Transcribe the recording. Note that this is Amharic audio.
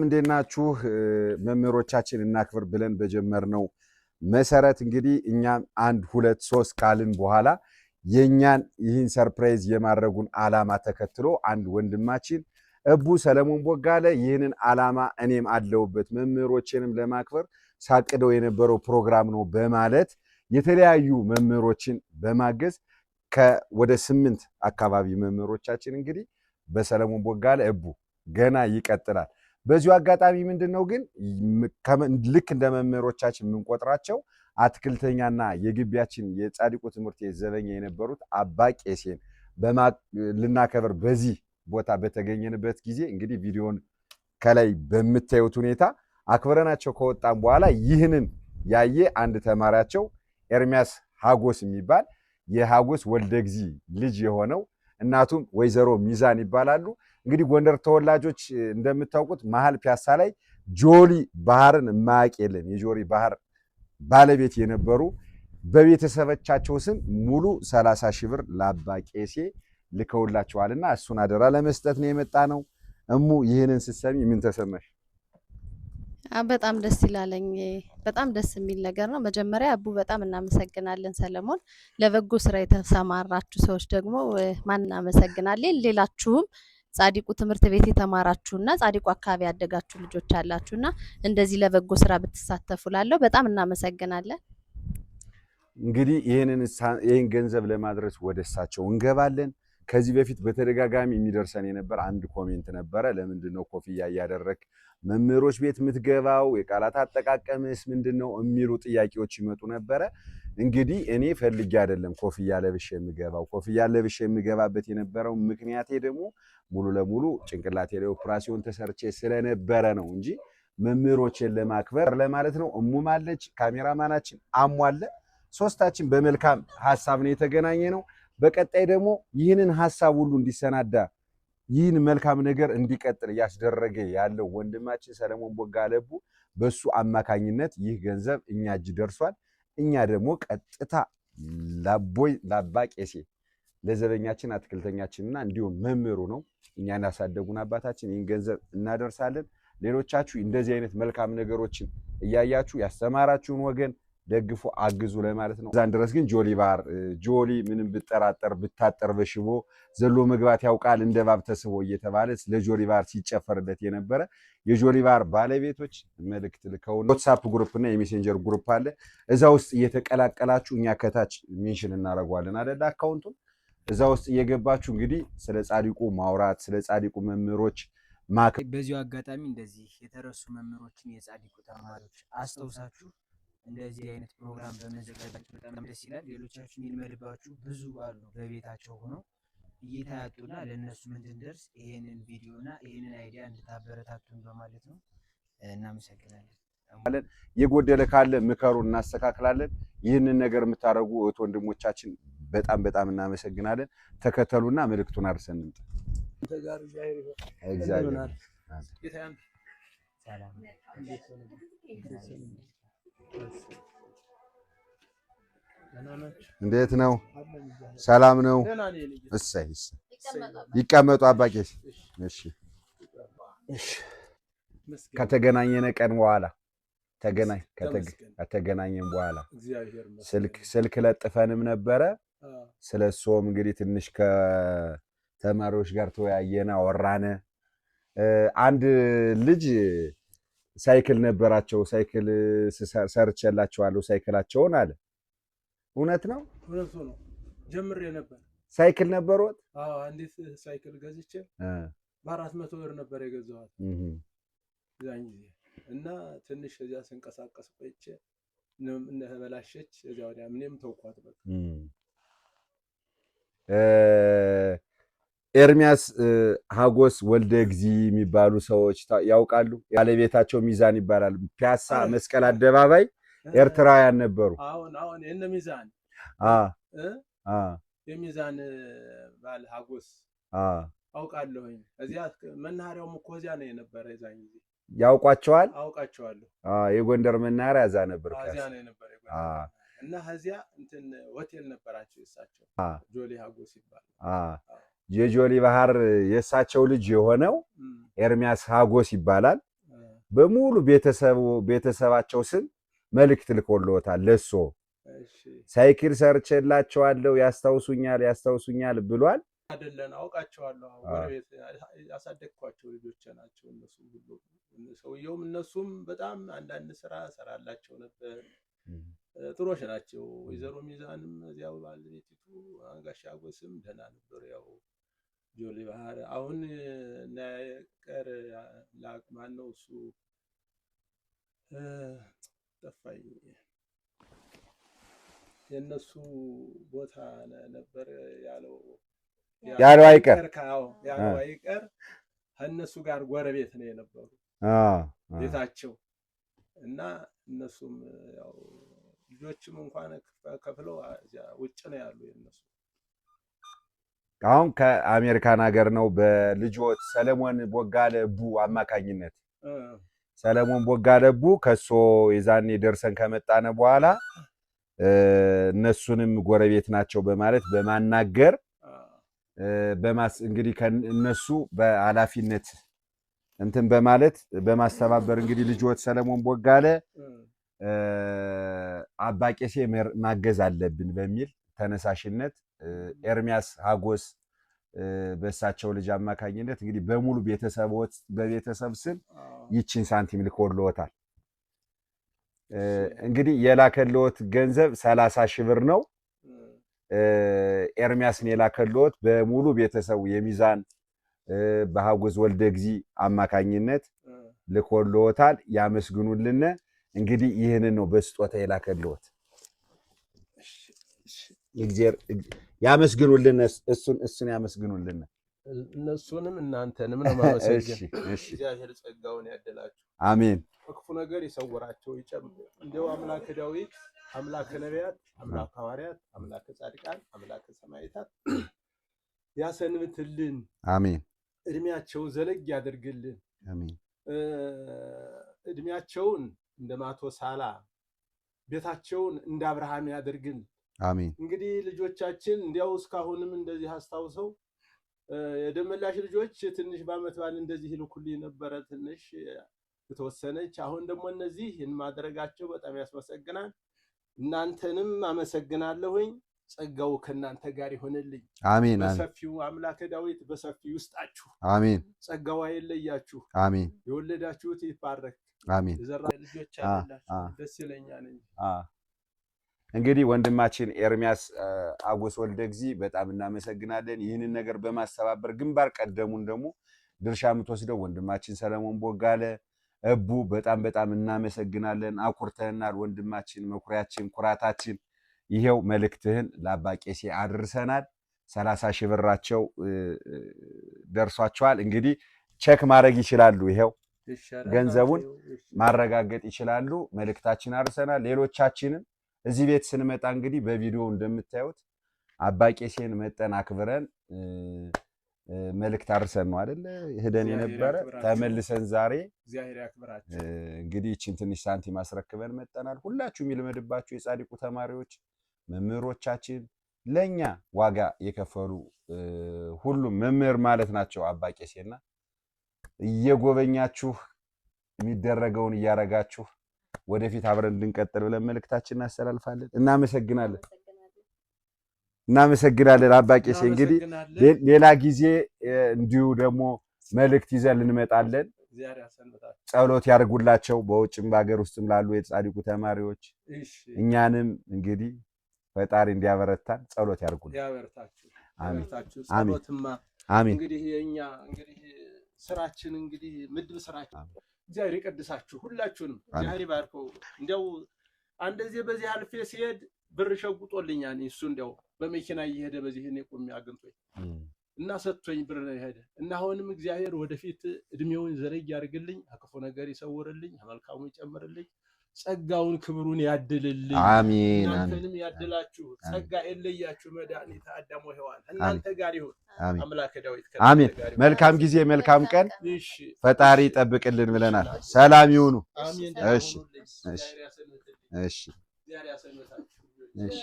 እንዴት ናችሁ? መምህሮቻችን እናክብር ብለን በጀመርነው መሰረት እንግዲህ እኛም አንድ ሁለት ሶስት ካልን በኋላ የእኛን ይህን surprise የማድረጉን ዓላማ ተከትሎ አንድ ወንድማችን እቡ ሰለሞን ቦጋለ ይህንን ዓላማ እኔም አለሁበት መምህሮችንም ለማክበር ሳቅደው የነበረው ፕሮግራም ነው በማለት የተለያዩ መምህሮችን በማገዝ ወደ 8 አካባቢ መምህሮቻችን እንግዲህ በሰለሞን ቦጋለ እቡ ገና ይቀጥላል። በዚሁ አጋጣሚ ምንድን ነው ግን ልክ እንደ መምህሮቻችን የምንቆጥራቸው አትክልተኛና የግቢያችን የጻድቁ ትምህርት ቤት ዘበኛ የነበሩት አባ ቄሴን ልናከብር በዚህ ቦታ በተገኘንበት ጊዜ እንግዲህ ቪዲዮን ከላይ በምታዩት ሁኔታ አክብረናቸው ከወጣን በኋላ ይህንን ያየ አንድ ተማሪያቸው ኤርሚያስ ሀጎስ የሚባል የሀጎስ ወልደግዚ ልጅ የሆነው እናቱም ወይዘሮ ሚዛን ይባላሉ። እንግዲህ ጎንደር ተወላጆች እንደምታውቁት መሀል ፒያሳ ላይ ጆሊ ባህርን የማያውቅ የለም። የጆሊ ባህር ባለቤት የነበሩ በቤተሰቦቻቸው ስም ሙሉ 30 ሺህ ብር ለአባ ቄሴ ልከውላቸዋልና እሱን አደራ ለመስጠት ነው የመጣ ነው። እሙ ይህንን ስትሰሚ ምን ተሰማሽ? በጣም ደስ ይላለኝ። በጣም ደስ የሚል ነገር ነው። መጀመሪያ አቡ በጣም እናመሰግናለን ሰለሞን። ለበጎ ስራ የተሰማራችሁ ሰዎች ደግሞ ማን እናመሰግናለን። ሌላችሁም ጻዲቁ ትምህርት ቤት የተማራችሁና ጻዲቁ አካባቢ ያደጋችሁ ልጆች አላችሁና እንደዚህ ለበጎ ስራ ብትሳተፉ ላለው በጣም እናመሰግናለን። እንግዲህ ይህን ገንዘብ ለማድረስ ወደ እሳቸው እንገባለን። ከዚህ በፊት በተደጋጋሚ የሚደርሰን የነበር አንድ comment ነበረ። ለምንድን ነው ኮፍያ እያደረግ መምህሮች ቤት የምትገባው? የቃላት አጠቃቀምስ ምንድን ነው የሚሉ ጥያቄዎች ይመጡ ነበረ። እንግዲህ እኔ ፈልጌ አይደለም ኮፍያ ለብሼ የምገባው። ኮፍያ ለብሼ የምገባበት የነበረው ምክንያቴ ደግሞ ሙሉ ለሙሉ ጭንቅላቴ ላይ ኦፕራሲዮን ተሰርቼ ስለነበረ ነው እንጂ መምህሮችን ለማክበር ለማለት ነው። እሙም አለች፣ ካሜራማናችን አሟለ። ሶስታችን በመልካም ሀሳብ ነው የተገናኘ ነው። በቀጣይ ደግሞ ይህንን ሀሳብ ሁሉ እንዲሰናዳ ይህን መልካም ነገር እንዲቀጥል እያስደረገ ያለው ወንድማችን ሰለሞን ቦጋለቡ በሱ አማካኝነት ይህ ገንዘብ እኛ እጅ ደርሷል። እኛ ደግሞ ቀጥታ ላቦይ ላባ ቄሴ ለዘበኛችን አትክልተኛችንና እንዲሁም መምህሩ ነው እኛን ያሳደጉን አባታችን ይህን ገንዘብ እናደርሳለን። ሌሎቻችሁ እንደዚህ አይነት መልካም ነገሮችን እያያችሁ ያስተማራችሁን ወገን ደግፎ አግዙ ለማለት ነው። እዛን ድረስ ግን ጆሊ ባር ጆሊ ምንም ብጠራጠር ብታጠር በሽቦ ዘሎ መግባት ያውቃል እንደ እባብ ተስቦ እየተባለ ለጆሊ ባር ሲጨፈርለት የነበረ የጆሊ ባር ባለቤቶች መልእክት ልከው WhatsApp group እና የ Messenger group አለ። እዛ ውስጥ እየተቀላቀላችሁ እኛ ከታች mention እናደርገዋለን አደለ account ኡን እዛ ውስጥ እየገባችሁ እንግዲህ ስለ ጻድቁ ማውራት ስለ ጻድቁ መምህሮች በዚሁ አጋጣሚ እንደዚህ የተረሱ መምህሮችን የጻድቁ ተማሪዎች አስታውሳችሁ እንደዚህ አይነት ፕሮግራም በመዘጋጀት በጣም ደስ ይላል። ሌሎቻችሁ የሚልመልባችሁ ብዙ አሉ በቤታቸው ሆነው እይታ ያጡና ለእነሱም እንድንደርስ ይሄንን ቪዲዮ እና ይሄንን idea እንድታበረታቱን በማለት ነው። እናመሰግናለን። የጎደለ ካለ ምከሩ፣ እናስተካክላለን። ይህንን ነገር የምታደርጉ እህት ወንድሞቻችን በጣም በጣም እናመሰግናለን። ተከተሉና መልእክቱን አድርሰን እንምጣ። እግዚአብሔር እንዴት ነው? ሰላም ነው? እሰይ እሰይ። ይቀመጡ አባ ቄስ። እሺ ከተገናኘን ቀን በኋላ ከተገናኘን በኋላ ስልክ ለጥፈንም ነበረ። ስለ እሱም እንግዲህ ትንሽ ከተማሪዎች ጋር ተወያየን፣ አወራነ። አንድ ልጅ ሳይክል ነበራቸው። ሳይክል ሰርቼላቸዋለሁ ሳይክላቸውን አለ። እውነት ነው? እውነቱ ነው። ጀምሬ ነበር። ሳይክል ነበሮት? አዎ፣ አንዲት ሳይክል ገዝቼ በ400 ብር ነበር የገዛኋት እዛን ጊዜ እና ትንሽ እዚያ ስንቀሳቀስ ቆይቼ እንደተበላሸች እዚያ ወዲያ ምንም ተውኳት በቃ። ኤርሚያስ ሀጎስ ወልደ እግዚ የሚባሉ ሰዎች ያውቃሉ። ባለቤታቸው ሚዛን ይባላል። ፒያሳ መስቀል አደባባይ ኤርትራውያን ነበሩ። አሁን አሁን የእነ ሚዛን የሚዛን ባል ሀጎስ አውቃለሁኝ። እዚያ መናኸሪያውም እኮ እዚያ ነው የነበረ የዛን ጊዜ። ያውቋቸዋል? አውቃቸዋለሁ። የጎንደር መናኸሪያ እዛ ነበር። እዚያ ነው የነበረ እና እዚያ እንትን ሆቴል ነበራቸው የእሳቸው ጆሊ ሀጎስ ይባላል። የጆሊ ባህር የእሳቸው ልጅ የሆነው ኤርሚያስ ሀጎስ ይባላል። በሙሉ ቤተሰባቸው ስም መልእክት ልኮልዎታል። ለሶ ሳይክል ሰርቼላቸዋለሁ ያስታውሱኛል ያስታውሱኛል ብሏል። አይደለን አውቃቸዋለሁ። ጎረቤት ያሳደግኳቸው ልጆች ናቸው። እነሱ ሁሉ ሰውየውም እነሱም በጣም አንዳንድ ስራ ሰራላቸው ነበር። ጥሮች ናቸው። ወይዘሮ ሚዛንም እዚያው ባለቤቲቱ አንጋሻ ጎስም ደህና ነበሩ። ያው ጆሊ ባህር አሁን ቀር ማን ነው እሱ ጠፋኝ። የእነሱ ቦታ ነበር ያለው ያለው አይቀር ያለው አይቀር ከእነሱ ጋር ጎረቤት ነው የነበሩ ቤታቸው እና እነሱም ያው ልጆችም እንኳን ከፍለው ውጭ ነው ያሉ የእነሱ። አሁን ከአሜሪካን ሀገር ነው በልጆት ሰለሞን ቦጋለ ቡ አማካኝነት ሰለሞን ቦጋለ ቡ ከሶ የዛኔ ደርሰን ከመጣነ በኋላ እነሱንም ጎረቤት ናቸው በማለት በማናገር በማስ እንግዲህ ከእነሱ በኃላፊነት እንትን በማለት በማስተባበር እንግዲህ ልጆት ሰለሞን ቦጋለ አባ ቄሴ ማገዝ አለብን በሚል ተነሳሽነት ኤርሚያስ ሀጎስ በእሳቸው ልጅ አማካኝነት እንግዲህ በሙሉ በቤተሰብ ስም ይችን ሳንቲም ልኮልዎታል። እንግዲህ የላከልዎት ገንዘብ 30,000 ብር ነው። ኤርሚያስን የላከልዎት በሙሉ ቤተሰቡ የሚዛን በሀጎስ ወልደ እግዚ አማካኝነት ልኮልዎታል። ያመስግኑልን። እንግዲህ ይህንን ነው በስጦታ የላከልዎት። ያመስግኑልን። እሱን ያመስግኑልን። እነሱንም እናንተንም ነው ማመሰግን። እግዚአብሔር ጸጋውን ያደላችሁ፣ አሜን። ከክፉ ነገር ይሰውራቸው ይጨምር። እንደው አምላከ ዳዊት፣ አምላከ ነቢያት፣ አምላከ ሐዋርያት፣ አምላከ ጻድቃን፣ አምላከ ሰማዕታት ያሰንብትልን። አሜን። እድሜያቸውን ዘለግ ያደርግልን። አሜን። እድሜያቸውን እንደ ማቶሳላ ቤታቸውን እንደ አብርሃም ያደርግን። አሜን። እንግዲህ ልጆቻችን እንዲያው እስካሁንም እንደዚህ አስታውሰው የደመላሽ ልጆች ትንሽ በዓመት በዓል እንደዚህ ይልኩልኝ ነበረ፣ ትንሽ የተወሰነች። አሁን ደግሞ እነዚህ ይህን ማድረጋቸው በጣም ያስመሰግናል። እናንተንም አመሰግናለሁኝ። ጸጋው ከእናንተ ጋር ይሆንልኝ። አሜን። በሰፊው አምላከ ዳዊት በሰፊው ይስጣችሁ። አሜን። ጸጋው አይለያችሁ። አሜን። የወለዳችሁት ይባረክ። አሜን። የዘራ ልጆች አላችሁ፣ ደስ ይለኛል እንጂ። እንግዲህ ወንድማችን ኤርሚያስ አጎስ ወልደ እግዚ በጣም እናመሰግናለን። ይህንን ነገር በማስተባበር ግንባር ቀደሙን ደግሞ ድርሻ የምትወስደው ወንድማችን ሰለሞን ቦጋለ እቡ በጣም በጣም እናመሰግናለን። አኩርተናል ወንድማችን፣ መኩሪያችን፣ ኩራታችን። ይሄው መልእክትህን ለአባ ቄሴ አድርሰናል። 30,000 ብራቸው ደርሷቸዋል። እንግዲህ check ማድረግ ይችላሉ። ይሄው ገንዘቡን ማረጋገጥ ይችላሉ። መልእክታችን አድርሰናል። ሌሎቻችንም እዚህ ቤት ስንመጣ እንግዲህ በቪዲዮ እንደምታዩት አባ ቄሴን መጠን አክብረን መልእክት አድርሰን ነው አይደለ ሄደን የነበረ ተመልሰን ዛሬ እንግዲህ ይችን ትንሽ ሳንቲም አስረክበን መጠናል። ሁላችሁም ይልመድባችሁ የጻድቁ ተማሪዎች መምህሮቻችን ለኛ ዋጋ የከፈሉ ሁሉም መምህር ማለት ናቸው አባ ቄሴና እየጎበኛችሁ የሚደረገውን እያረጋችሁ ወደፊት አብረን እንድንቀጥል ብለን መልእክታችን እናስተላልፋለን። እናመሰግናለን እናመሰግናለን አባ ቄሴ። እንግዲህ ሌላ ጊዜ እንዲሁ ደግሞ መልእክት ይዘን እንመጣለን። ጸሎት ያድርጉላቸው በውጭም በሀገር ውስጥም ላሉ የጻድቁ ተማሪዎች እኛንም እንግዲህ ፈጣሪ እንዲያበረታን ጸሎት ያድርጉልን። ያበርታችሁ። ጸሎትማ አሜን። እንግዲህ የኛ እንግዲህ ስራችን እንግዲህ ምድብ ስራችን እግዚአብሔር ይቀድሳችሁ ሁላችሁንም፣ እግዚአብሔር ይባርከው። እንዲያው አንደዚህ በዚህ አልፌ ሲሄድ ብር ሸጉጦልኛል። እሱ እንዲያው በመኪና እየሄደ በዚህ እኔ ቆሜ አግኝቶኝ እና ሰጥቶኝ ብር ነው የሄደ እና አሁንም እግዚአብሔር ወደፊት እድሜውን ዘረግ ያድርግልኝ፣ ከክፉ ነገር ይሰውርልኝ፣ መልካሙ ይጨምርልኝ፣ ጸጋውን ክብሩን ያድልልኝ። አሜን። እናንተንም ያድላችሁ፣ ጸጋ የለያችሁ። መድኃኒተ አዳም ወሔዋን እናንተ ጋር ይሁን። አምላከ ዳዊት አሜን። መልካም ጊዜ መልካም ቀን፣ ፈጣሪ ይጠብቅልን ብለናል። ሰላም ይሁኑ። እሺ፣ እሺ፣ እሺ።